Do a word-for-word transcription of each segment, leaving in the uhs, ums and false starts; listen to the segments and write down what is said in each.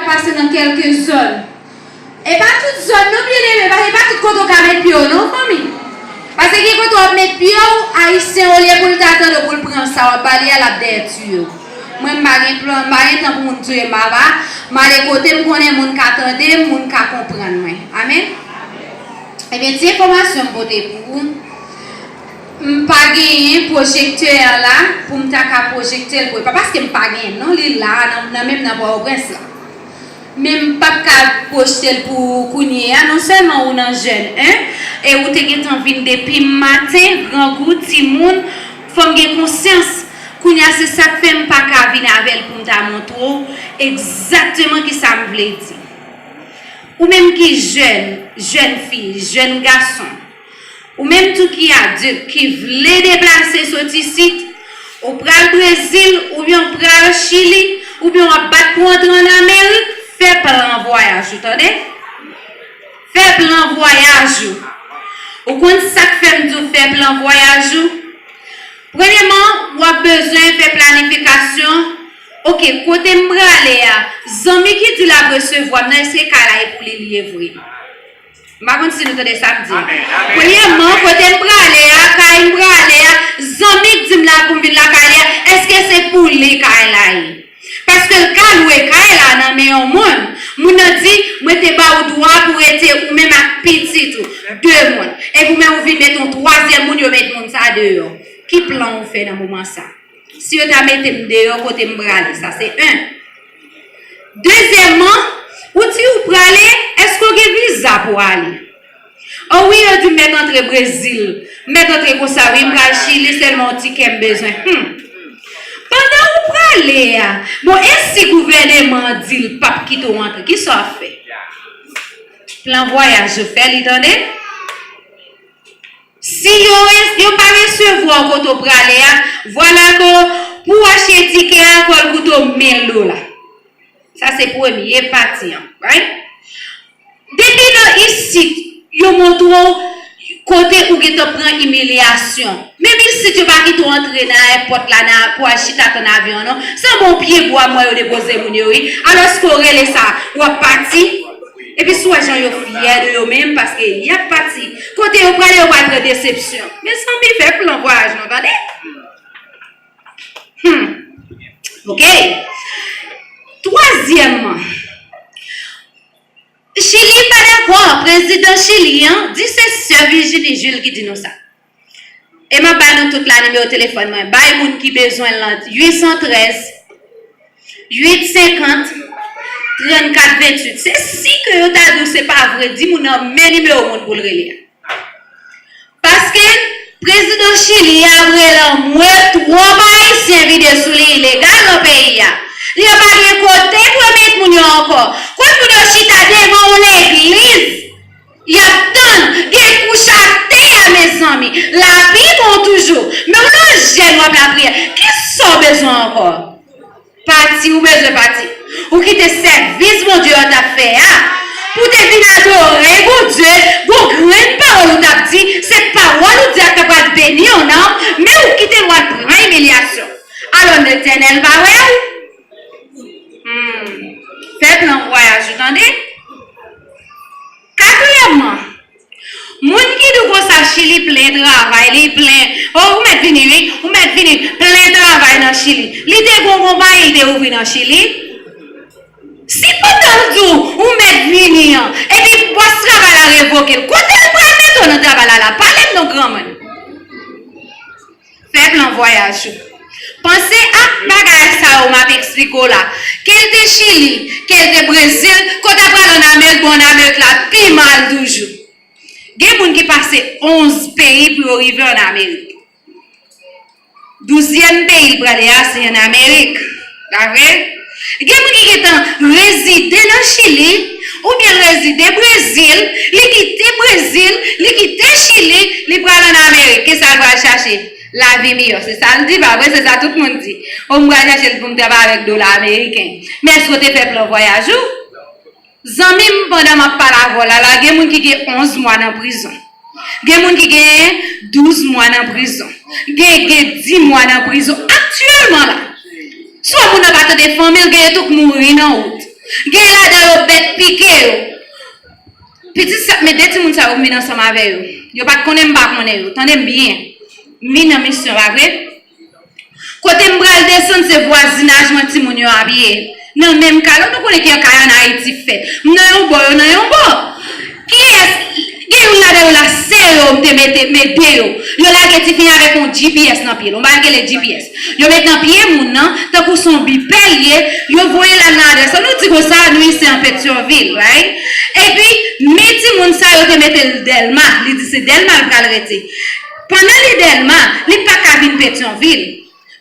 Pase nan kèlke zòn. E pa tout zòn non, byeneme, paske pa tout kote w ka met pye w non, fanmi. Paske gen kote w ap met pye w, Ayisyen olye pou l ta tande w pou l pran sa w ap ba li a, l ap dèyè tiye w. Mwen m pa gen plan, m pa gen tan pou moun tiye m, papa. M ale kote m konnen moun ka tande m, moun ka konprann mwen. Amèn. Ebyen, ti enfòmasyon m pote pou ou. M pa genyen pwojektè a la pou m ta ka pwojekte l pou ou. Pa paske m pa genyen l non, li la nan, nan men m nan Pòtoprens la. Men m p ap ka pwojte l pou ou kounye a. Non sèlman ou nan jèn, en, e ou te gentan vin depi maten, grangou, timoun, fò m gen konsyans. Kounye a, se sa k fè m pa ka vin avè l pou m ta montre w egzakteman kisa m vle di. Ou menm ki jèn, jèn fi, jèn gason, ou menm tou ki adilt, ki vle deplase sot isit, ou pral Brezil, oubyen ou pral Chili, oubyen w ap bat pou antre ann Amerik, fè plan vwayaj ou, tande? Fè plan vwayaj ou. Ou konn sa k fè m di w fè plan vwayaj ou? Premyèman, w ap bezwen fè planifikasyon. Oke, kote m prale a, zanmi ki di l ap resevwa m nan, èske kay la e pou li li ye vre? M pa konn si nou tande sa m di. Premyèman, kote m prale a, kay m prale a, zanmi k di m la pou m vin lakay li a, èske se pou li kay la ye? Paske l ka lwe kay la nan men yon moun. Moun nan di, mwen te ba ou dwa pou rete ou menm ak pitit ou, de moun. Epi ou menm ou vin met yon twazyèm moun, yo met moun sa deyò. Ki plan ou fè nan moman sa? Si yo ta mete m deyò kote m prale, sa se en. Dezyèmman, ou di ou prale, èske w gen viza pou w ale? O wi, yo di m mèt antre Brezil. M mèt antre konsa, wi, m pral Chili, sèlman yon tikè m bezwen. Hmm. Pandan ou prale a, bon, e si gouvèneman an di l p ap kite w antre, kisa w ap fè? Plan vwayaj ou fè li, tande? Si yo res-, yo pa resevwa w kote w prale a, vwala ke pou w achte tikè a, fò l koute w mil dola. Sa se premye pati an, right? Depi nan isit, yo montre w kote ou gentan pran imilyasyon. Menm isit, yo pa kite w antre nan èpòt la nan, pou al chita tann avyon an, non. Sanble yon pye bwa m wè yo depoze moun yo, wi. Alòske w rele sa, w ap pati. Epi si w wè jan yo fyè de yo menm, paske y ap pati. Kote yo prale, yo pral pran desepsyon. Mezanmi, fè plan vwayaj nou, tande? Hmm. Oke. Twazyèmman, Chili pa dakò. Prezidan Chili an di se sè Virginie Jules ki di nou sa. E m ap bay nou tout la nimewo telefòn mwen. Bay moun ki bezwen l lan uit san trèz, uit senkant, trannkat venntuit. Se si ke yo ta di w se pa vre, di moun nan men nimewo moun pou l rele a. Paske prezidan Chili a ap rele anmwe twòp Ayisyen vide sou li ilegal nan peyi a. Li pa gen kote pou yo met moun yo ankò. Kot moun yo chita devan yon legliz. Y ap tann, gen kouch atè a, mezanmi. Lapli bon toujou. Men w nan jèn, w ap lapriyè. Kisa w bezwen ankò? Pati, ou bezwen pati. Ou kite sèvis Bondye w t ap fè a. Pou w te vin adore Bondye, gon grenn pawòl ou t ap di, se pawòl ou di a k ta pral beni w nan, men ou kite l w al pran imilyasyon. Alò, Letènèl pa wè w? Hmm. Fè plan vwayaj ou, tande? Katriyèmman, moun ki di w konsa Chili plen travay, li plen. O, ou mèt vini, wi. Ou mèt vini. Plen travay nan Chili. Li te gon konpayi li te ouvri nan Chili. Si pandan l di w, ou mèt vini an, epi bòs travay la revoke l, kote l pral mete w nan travay la la? Pale m non, granmoun. Fè plan vwayaj ou. Panse ak bagay sa yo m ap eksplike w la. Ke l te Chili, ke l te Brezil, kote l pral ann Amerik, bon, ann Amerik la pi mal toujou. Gen moun ki pase onz peyi pou yo rive ann Amerik. Douzyèm peyi l prale a, se ann Amerik. Pa vre? Gen moun ki gentan rezide nan Chili, oubyen l rezide Brezil, li kite Brezil, li kite Chili, li pral ann Amerik. Kisa l pral chache? Lavi miyò. Se sa l di, pa vre? Se sa tout moun di. O, m pral chache l pou m travay avèk dola ameriken. Men èske w te fè plan vwayaj ou? Zanmi m, pandan m ap pale avè w la, la gen moun ki gen onz mwa nan prizon. Gen moun ki gen douz mwa nan prizon. Gen, gen dis mwa nan prizon. Aktyèlman la, swa moun nan pa tande fanmi l, genyen tou k mouri nan wout. Genyen De timoun sa yo m vin ansanm avè yo. Yo pa t konnen m pa konnen yo. Tande m byen. M vin nan misyon, pa vre? Kote m pral desann, se vwazinaj mwen timoun yo ap ye. Nan menm kay, nou konnen ki kay ann Ayiti fèt. M nan yon bò, yo nan yon bò. Kiyès? Gen youn ladan yo la, se yo m te mete, m ede yo. Yo lage tifi avèk yon G P S nan pye l, yon bagay ki rele G P S. Yo met nan pye moun nan, tankou se yon bipè l ye, yo voye l al nan adrès la. Nou di konsa, nou isi an Petyonvil, right? Epi, men timoun sa yo te mete l Dèlma, li di se Dèlma l pral rete. Pandan li Dèlma, li pa ka vin Petyonvil.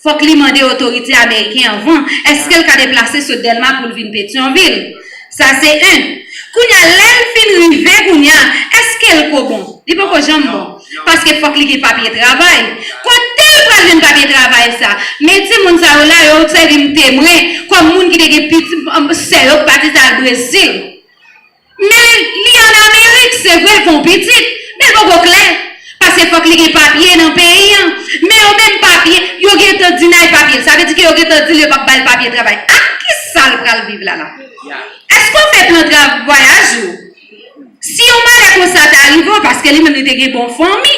Fòk li mande otorite ameriken anvan, èske l ka deplase sot Dèlma pou l vin Petyonvil. Sa se en. Kounye a, lè l fin rive kounye a, èske l ko bon? Li poko janm bon. Paske fòk li gen papye travay. Kote l pral jwenn papye travay sa? Men timoun sa yo la, yo sèvi m temwen kòm moun ki te gen pitit, sè yo k pati al Brezil. Men li ann Amerik, se vre l gon pitit, men l poko klè. Paske fòk li gen papye nan peyi an. Men yo menm papye, yo gentan deny papye l. Sa vle di ke yo gentan di l yo p ap ba l papye travay. Ak kisa l pral viv la la? Èske w fè plan tra-, vwayaj ou? Si yon bagay konsa ta rive w, paske li menm li te gen bon fanmi,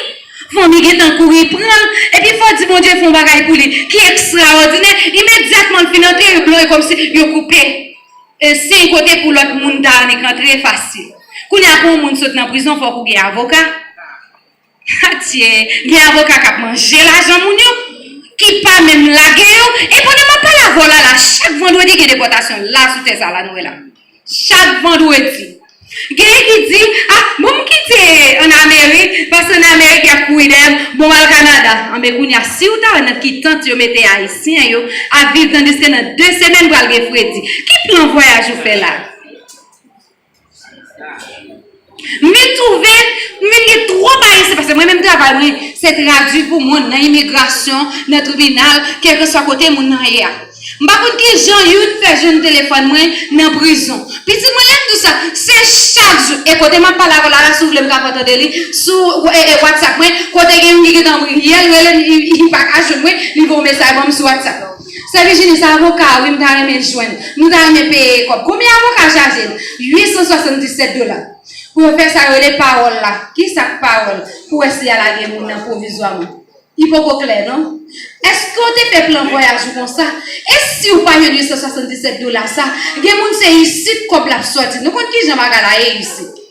fanmi gentan kouri pran l, epi fò w di Bondye fè yon bagay pou li ki ekstraòdinè, imedyatman l fin antre, yo bloke kòmsi yo koupe. E se yon kote pou lòt moun ta annik antre fasil. Kounye a pou yon moun sot nan prizon, fòk ou gen avoka. Atye, gen avoka k ap manje lajan moun yo, ki pa menm lage yo. E pandan m ap pale avè w la, la, chak vandredi gen depòtasyon la sou tè sa la, nou wè la. Chak vandredi. Genyen ki di, ah, bon, m kite ann Amerik, paske ann Amerik y ap kouri dèyè m, bon, m al Kanada. Anben, kounye a, si w ta wè nan ki tant yo mete Ayisyen yo ap viv, tandiske nan de semèn pral gen fredi. Ki plan vwayaj ou fè la? M vin twouve, m vin gen twòp Ayisyen, paske mwen menm travay mwen, se tradui pou moun nan imigrasyon, nan tribinal, kèlkeswa kote moun nan ye a. M pa konn kijan youn fè jwenn telefòn mwen nan prizon. Pitit mwen, lè m di w sa, se chak jou. E kote m ap pale avè w la, la, si w vle, m ka fè w tande li sou, e, e, WhatsApp mwen, kote gen youn ki gentan priyè, l rele m, li, li pa ka jwenn mwen, li voye yon mesaj ban m sou WhatsApp. Sè Vijini, se avoka a wi m ta renmen jwenn. Nou ta renmen peye kòb. Konbyen avoka chaje l? Uit san swasanndisèt dola. Pou yo fè sa yo rele pawòl la. Kisa k pawòl? Pou wè si y a lage moun nan pwovizwaman. Li poko klè, non? Èske w te fè plan vwayaj ou konsa? E si w pa jwenn uit san swasanndisèt dola sa, gen moun se isit kòb la ap sòti. Nou konn kijan bagay la ye isit.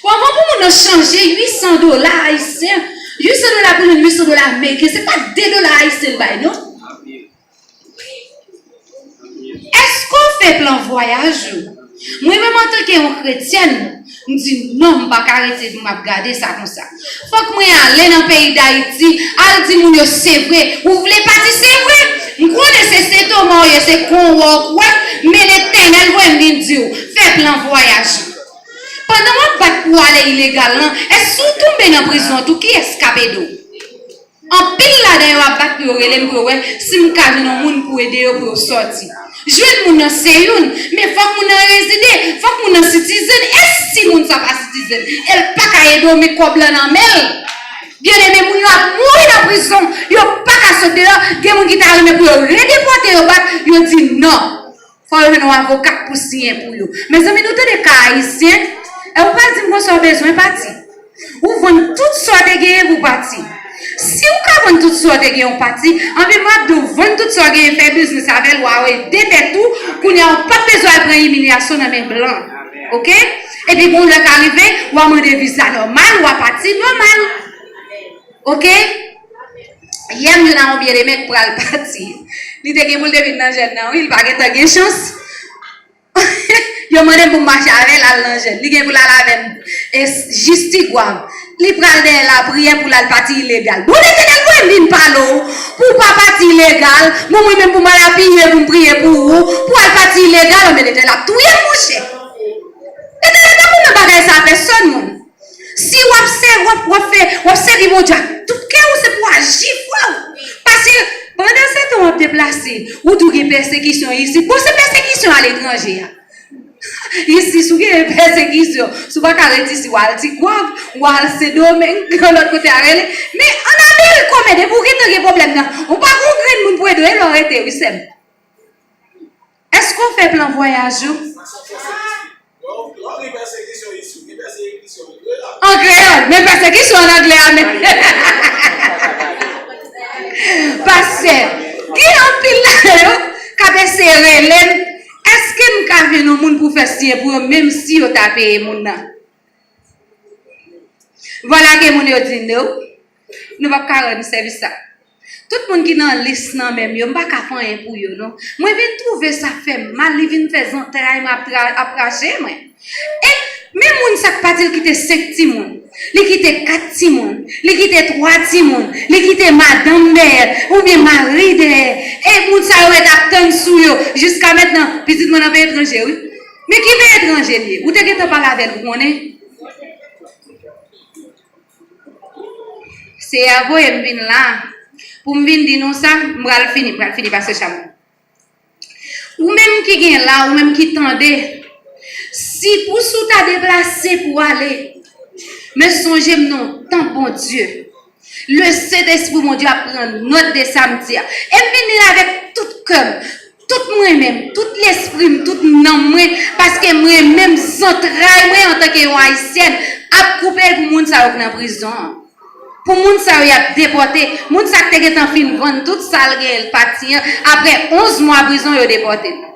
Bon, anvan pou moun nan chanje uit san dola ayisyen, uit san dola pou jwenn uit san dola ameriken, se pa de dola ayisyen l bay, non? Èske w fè plan vwayaj ou? Mwen menm antanke yon kretyèn, m di non, m pa ka rete pou m ap gade sa konsa. Fòk mwen ale nan peyi Dayiti, al di moun yo se vre, ou vle pati se vre. M konnen se Sentoman w ye, se Konwa w kwè, men Letènèl voye m vin di w, fè plan vwayaj ou. Pandan w ap bat pou w ale ilegal lan, èske w tonbe nan prizon tou, kiyès k ap ede w? Anpil ladan yo ap bat pou yo rele m pou yo wè si m ka jwenn yon moun pou ede yo pou yo sòti. Jwenn moun nan se youn, men fòk moun nan rezide, fòk moun nan sitizen. E si moun sa pa sitizen? E l pa ka ede w, men kòb lan nan men l. Byeneme, moun yo ap mouri nan prizon, yo pa ka sot deyò. Gen moun ki ta renmen pou yo redepòte yo bat, yo di non. Fò yo jwenn yon avoka k pou siyen pou yo. Mezanmi, nou tande ka ayisyen? E ou pral di m konsa w bezwen pati. Ou vann tout sa w te genyen pou w pati. Si w ka vann tout sa w te genyen w pati, anpil moun ap di w vann tout sa w genyen, fè biznis avè l, w a ede tèt ou, kounye a w p ap bezwen al pran imilyasyon nan men blan. Oke? Epi bon lè ka rive, w a mande viza nòmal, w a pati nòmal. Oke? Yè m jwenn a yon byeneme k pral pati. Li te gen pou l te vin nan jèn nan, wi, li pa gentan gen chans. Yo mande m pou m mache avè l al nan jèn. Li gen pou l al avè m e, jis Tigwav. Li pral dèyè lapriyè pou l al pati ilegal. Bon, Letènèl voye m vin pale w pou w pa pati ilegal. Bon, mwen menm pou m al apiye pou m priye pou ou, pou w al pati ilegal, anben Letènèl ap touye m, monchè. Letènèl pa konn nan bagay sa, pèsòn moun. Si w ap sèvi, w ap, w ap fè, w ap sèvi Bondye ak tout kè w, se pou w aji, frè w. Paske pandan se tan w ap deplase, ou tou gen pèsekisyon isit. Bon, se pèsekisyon aletranje a. Isit, si w gen pèsekisyon, si w pa ka ret isit, w al Tigwav, w al Sendomeng, lòt kote a rele. Men ann Amerik, kòmè, depi w gentan gen pwoblèm nan, ou pa gon grenn moun pou ede w, e lè w rete, wi, sè m. Èske w fè plan vwayaj ou? Lè w gen pèsekisyon isit, gen pèsekisyon. An anglè a menm. Pastè, gen anpil la yo k ap eseye rele m. Èske m ka jwenn yon moun pou fè siyen pou yo, menm si yo ta peye moun nan? Vwala ke moun yo di nou, nou p ap ka rann sèvis sa. Tout moun ki nan lis nan men m yo, m pa ka fè anyen pou yo, non. Mwen vin twouve sa fè m mal, li vin fè zantray mwen ap, tra- ap rache mwen. E men moun sa k pati, li kite senk timoun, li kite kat timoun, li kite twa timoun, li kite madanm dèyè, oubyen mari dèyè. E moun sa yo ret ap tann sou yo. Jiska mentnan, pitit mwen nan peyi etranje, wi. Men ki peyi etranje li ye? Ou te gentan pale avè l pou konnen? Seyè a voye m vin la pou m vin di nou sa, m pral fini, m pral fini, pastè Chamon. Ou menm ki gen la, ou menm ki tande, si pou si w ta deplase pou w ale, men sonje m nan tanp Bondye. Le Sentespri Bondye ap pran nòt de sa m di a. E m vin li avèk tout kè m, tout mwen menm, tout lespri m, tout nanm mwen, paske mwen menm zantray mwen antanke yon ayisyèn ap koupe pou moun sa yo k nan prizon an. Pou moun sa yo y ap depòte, moun sa k te gentan fin vann tout sa l genyen l pati an, apre onz mwa prizon yo depòte l.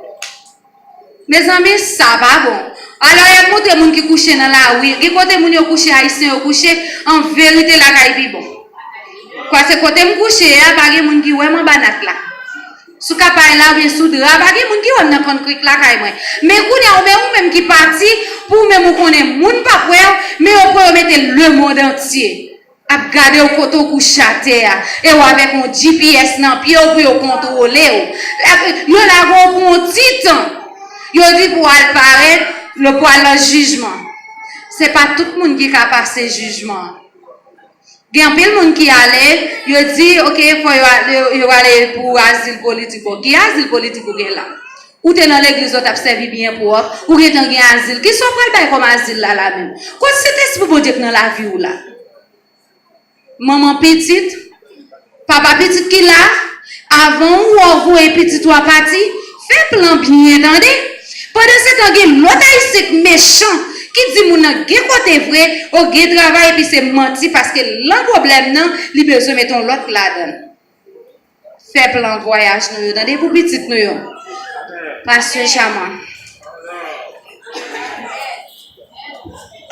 Mezanmi, sa pa bon. Alò, y ap montre moun ki kouche nan lari. Gen kote moun yo kouche, ayisyen yo kouche, an verite lakay pi bon. Kwa se kote m kouche a, pa gen moun ki wè m anba nat la. Sou kapay la oubyen sou dra, pa gen moun ki wè m nan kòn krik lakay mwen. Men kounye a, ou men ou menm ki pati, pou ou menm ou konnen moun p ap wè w, men yo pran yo mete lemonn antye ap gade w kote w kouche atè a, e w avèk yon G P S nan pye w pou yo kontwole w. Yo lage w pou yon ti tan. Yo di pou w al parèt, pou w al nan jijman. Se pa tout moun ki ka pase jijman an. Gen anpil moun ki ale, yo di, oke, fò yo, yo, yo ale pou azil politik. Bon, ki azil politik ou gen la? Ou te nan legliz, ou t ap sèvi byen pwòp, ou gentan gen azil. Kisa w pral bay kòm azil la, la menm? Kot Sentespri Bondye k nan lavi w la? Manman pitit, papa pitit ki la, avan ou wè w voye pitit ou a pati, fè plan byen, tande. Pandansetan, gen lòt ayisyen k mechan, ki di moun nan gen kote vre, o gen travay, epi se manti, paske lan pwoblèm nan, li bezwen mete yon lòt ladan l. Fè plan vwayaj nou yo, tande, pou pitit nou yo. Pastè Chaman.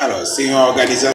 Alò, se yon òganizasyon